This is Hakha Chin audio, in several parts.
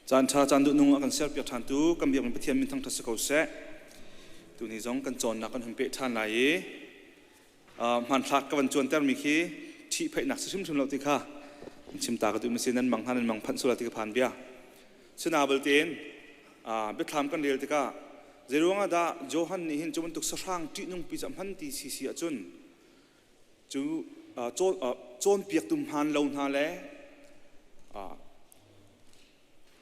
Caan ṭha caan duhnung a kan serpiak ṭhantu kan biakmi Pathian min thangṭhat si ko seh. Tuni zong kan cawnnak kan hun peh ṭhan lai i hmanthlak ka van cuantermi khi ṭhihphaihnak si hrimhrim lo ti kha chim ta ka duh si nan mang hna nan mang phanh sual ti ka phan bia. Sina baltein biathlam kan rel tikah zeiruang ah dah Johan nih hin cu bantuk sahrang ṭihnung pi cu a hman ti si si ahcun cu cawnpiaktu hmaan lo hna le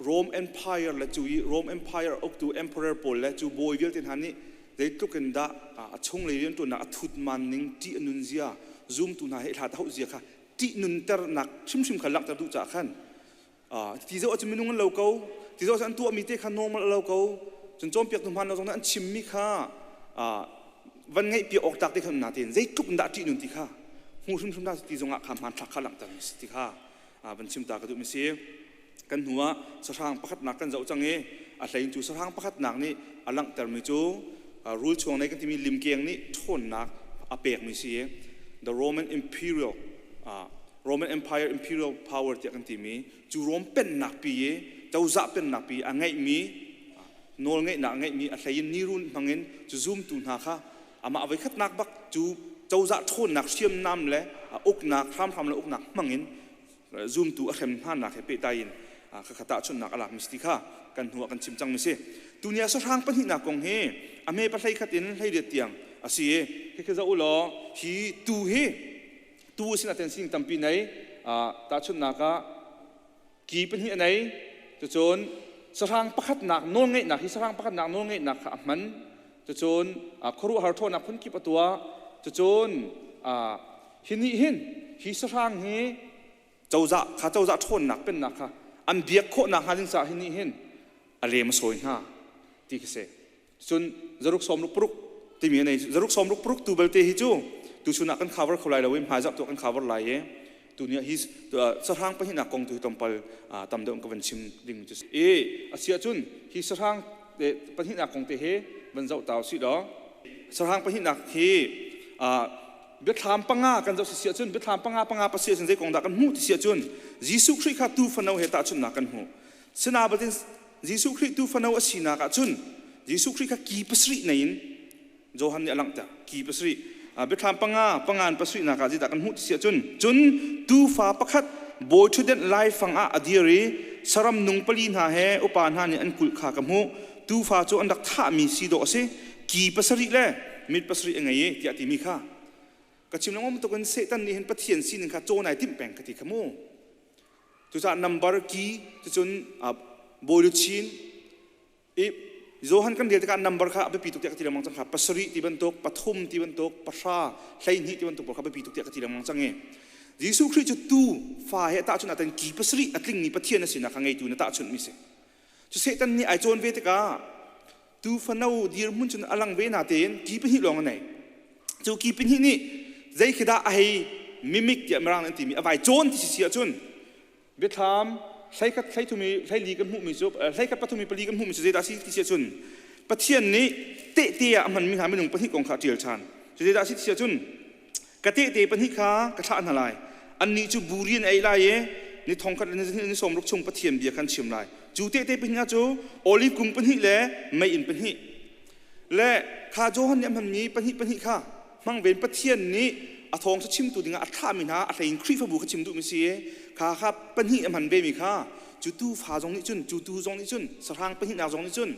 Rome Empire le cu i Rome Empire uktu emperor pawl le cu bawi vialte hna nih zeitluk in dah a chunglei rianṭuannak a thutman ning ṭih a nun zia zumtu hna he hlat a hauh zia kha ṭih nunternak hrimhrim kha langhter duh caah khan ti zoh ahcun minung an lo ko ti zoh ahcun an tuahmi te kha normal a lo ko cun cawnpiaktu hmaan lo zong nih an chimmi kha van ngaih piak awk tlak te kha na tein zeitluk in dah ṭih nun ti kha hmu hrimhrim dah ti zongah kha hmanthlak kha langhter mi si ti kha van chim ta ka duh mi si kan hnu ah sahrang pakhatnak kan zoh cang i a hlein cu sahrang pakhatnak nih a langhter mi cu rul chuang nei kan timi limkeng nih ṭhawnnak a pek mi si the Roman Imperial Roman Empire imperial power tiah kan timi cu Rome pennak pi i cozah pennak pi a ngeihmi nawlngeihnak a ngeihmi a hlei in nirun hmangin cu zumtu hna kha amah voikhatnak bak cu cozah ṭhawnnak hriamnam le uknak hramhram le uknak hmangin zumtu a hrem hnanak he pehtlai in khakha tahchunhnak a lakmi si ti kha kan hnu ah kan chim cangmi si. Tuni ah sahrang pahnihnak kong hi a hme pahlei khat in hleiriat tiang a si i khikhi zoh u law hi tu hi Tu sinah ten sining tampi nei. Tahchunhnak ah ki pahnih a nei. Cucun sahrang pakhatnak nawlngeihnak hi sahrang pakhatnak nawlngeihnak kha a hman. Cucun khuaruahhar ṭhawnnak phunkip a tuah. Cucun hi nih hin hi sahrang hi cozah kha cozah ṭhawnnak pennak kha an biak khawhnak hnga ding caah hi nih hin a lem a sawi hna ti khi si. Cun zaruk sawmruk paruk timi a nei. Zaruk sawmruk paruk tu belte hi cu tuchun ah kan cover kho lai lo i hmaizarh tu kan cover lai i tuni ah hi sahrang pahnihnak kong tu hi tlawmpal tam deuh ka van chim ding cu si. I a si ahcun hi sahrang pahnihnak kong te hi van zoh ta usih law sahrang pahnihnak hi biathlam panga kan zoh si si ahcun biathlam panga panga pasi ahcun zei kong dah kan hmuh ti si ahcun Jesuh Khrih kha tuu fano he tahchunhnak kan hmuh. Sinabatin Jesuh Khrih tu fano a sinak ah cun Jesuh Khrih kha ki pasarih nei in Johan nih a langhter ki pasarih biathlam panga pangan pasarihnak ah zeidah kan hmuh ti si ahcun cun tuufa pakhat bawi ṭhutdenh laifang ah a dir i saram nung pali hna he upa hna nih an kulh kha ka hmuh tuufa cu an rak thahmi si dawh a si ki pasarih le mit pasarih a ngei i tiah timi kha ka chim lengmang bantukin Satan nih hin Pathian sining kha cawn ai timh peng ka ti kha mu Cucaah number ki cucun bawi luchin i Johan kan rel tikah number kha a biapi tuk tiah ka ti lengmang cang kha pasarih ti bantuk pathum ti bantuk pahra 12 ti bantuk pawl kha biapi tuk tiah ka ti lengmang cang i Jesuh Khrih cu tu fa he tahchun ahtan ki pasarih a tlingmi Pathian a sinak kha ngeitu na tahchunhmi si. Cu Satan nih ai cawn ve tikah tu fano dirhmun cun a lang ve na tein ki pahnih lawng a nei. Cu ki pahnih nih zei khi dah a hei mimic tiah mirang an timi a vai cawn ti si ahcun biathlam hleikhat hleithum i hleili kan hmuhmi cu hleikhat pathum i pali kan hmuhmi cu zeidah si ti si ahcun Pathian nih tehte ah a hmanmi hna minung pahnih kong kha a ṭial ṭhan. Cu zeidah si ti si ahcun ka tehte pahnih kha ka thlah hna lai. Annih cu buri an ei lai i ni thongkhat le ni sawmruk chung Pathian bia kha an chim lai. Cu tehte pahnih cu oliv kung pahnih le meiinn pahnih Le kha Johan nih a hmanmi pahnih pahnih kha hmang ven Pathian nih a thawng cu chimtu dingah a thlahmi hna a hleiin Khrihfabu kha chim duhmi si i kha kha pahnih a hman vemi kha cu tuufa zong nih cun cu tuu zong nih cun sahrang pahnihnak zong nih cun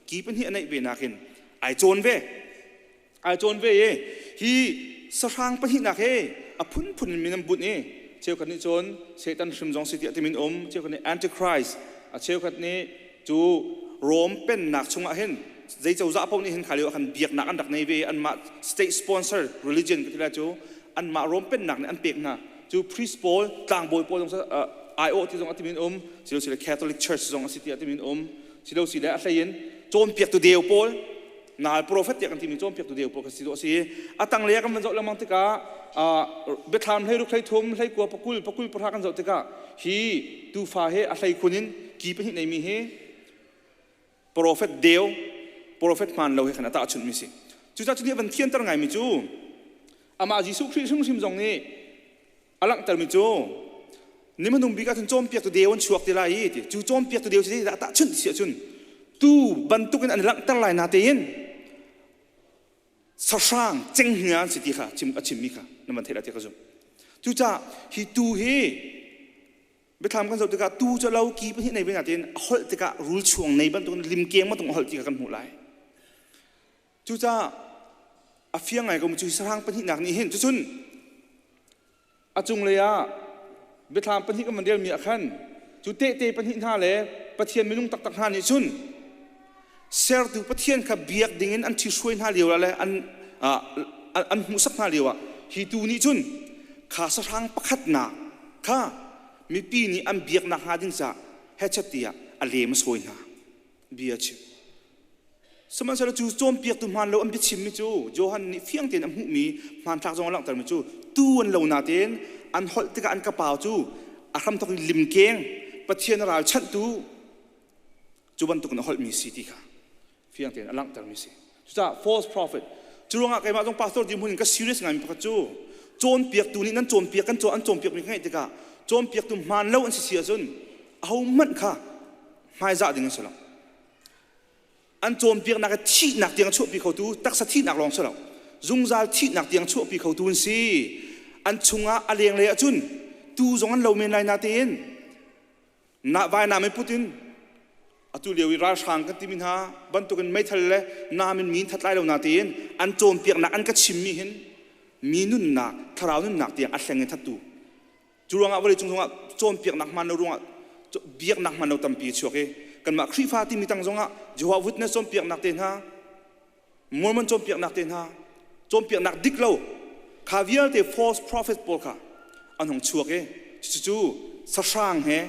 ki pahnih a neih ve nakin ai cawn ve ai cawn ve i hi sahrang pahnihnak hi a phunphun in min an bunh i cheukhat nih cun Satan hrim zong si tiah timin um cheukhat nih Antichrist a cheukhat nih cu Rome pennak chungah hin zei cozah paoh nih hin kha lio ah khan biaknak an rak nei ve i anmah state sponsor religion ka ti lai cu anmah Rome pennak nih an pek hna cu priest pawl tlangbawi pawl zong aiawh ti zong a timin um silo sile Catholic Church zong a si tiah timin um silo sile a hlei in cawnpiaktu deu pawl nal prophet tiah kan timi cawnpiaktu deu pawl kha si dawh a si a tanglei ah kan van zoh lengmang tikah biathlam hleiruk hleithum hleikua pakul pakul pahra kan zoh tikah hi tuufa he a hleikhun in ki pahnih neimi hi prophet deu prophet hmaan lo he khan a tahchunhmi si cucaah cu nih a van thianter ngaimi cu amah Jesuh Khrih hrimhrim zong nih a langhtermi cu Ni hmanung bik ahcun cawnpiaktu deu an chuak te lai i ti. Cu cawnpiaktu deu cu zeidah tahchunh ti si ahcun tuu bantukin an langhter lai natein sahrang cenghngia an si ti kha chim a chimmi kha na van theih lai ti ka zumh. Cucaah hi tuu hi biathlam kan zoh tikah tuu cu lo ki pahnih nei ve natein a holh tikah rul chuang nei bantukin limkeng bantuk a holh ti kha kan hmuh lai. Cucaah a fiang ngai ko mi cu hi sahrang pahnihnak nih hin cucun A cunglei ah biathlam pahnih kan van relmi ah khan cu tehte pahnih hna le Pathian minung taktak hna nih cun sertu Pathian kha biak dingin an ṭhihruai hna lio ah le an an hmuhsak hna lio ah hi tu nih cun kha sahrang pakhatnak kha mipi nih an biaknak hnga ding caah hechet tiah a lem a sawi hna bia a chim. Sihmanhsehlaw cu cawnpiaktu hmaan lo an biachimmi cu Johan nih fiang tein a hmuhmi hmanthlak zong a langhtermi cu tuu an lo nain an holh tikah an kapau cu a hramthawk in limkeng Pathian a ralchanhtu cu bantukin a holhmi si ti kha fiang tein a langhtermi si. Cucaah false prophet cu ruangah keimah zong pastor dirhmun in ka serious ngaimi pakhat cu cawnpiaktu nih nan cawnpiak kan cawn an cawnpiakmi ka ngaih tikah cawnpiaktu hmaan lo an si si ahcun ahohmanh kha hmaizah ding an si lo. An cawnpiaknak i thihnak tiang a chuahpi khotu taksa thihnak lawng si lo, zungzal thihnak tiang chuahpi khotu an si. An chungah a lenglei ahcun tuu zong an lo men lai natein na vainam in put in atu lio i ralhrang kan timi hna bantukin meithal le nam in mi that lai lo natein an cawnpiaknak an ka chimmi hin mi nunnak thlarau nunnak tiang a hleng in thattu. Cu ruangah vawleicung zongah cawnpiaknak hmaan lo ruangah biaknak hmaan lo tampi a chuak i kanmah Khrihfa timi tang zongah Jehovah Witness cawnpiaknak te hna, Mormon cawnpiaknak te hna, cawnpiaknak dik lo kha vialte false prophet pawl kha an hung chuak i cucu sahrang he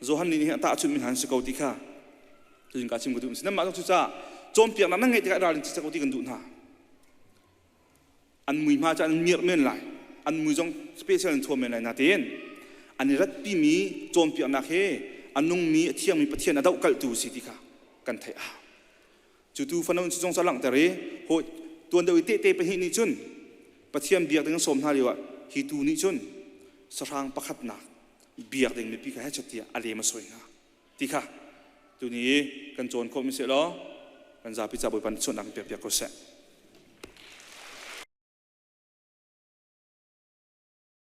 Johan nih hin a tahchunhmi hna an si ko ti kha tuzing ka chim ka duh si. Nanmah zong cucaah cawnpiaknak nan ngeih tikah ralrin cicak u ti kan duh hna. An mui hma cu an mirh men lai, an mui zong special in thuam men lai. Natein an i ratpimi cawnpiaknak he a nungmi a thiangmi Pathian a dohkalhtu si ti kha kan theih a cu tu fano cu zong cu a langhter i hawi tuan deuh i tehte pahnih nih cun Pathian biak ding an sawm hna lio ah hi tu nih cun sahrang pakhatnak biak ding mipi kha hechet tiah a lem a sawi hna ti kha tuni kan cawn khawh mi seh law kan zapi ca Bawipa nih chuahnak in pek piak ko seh.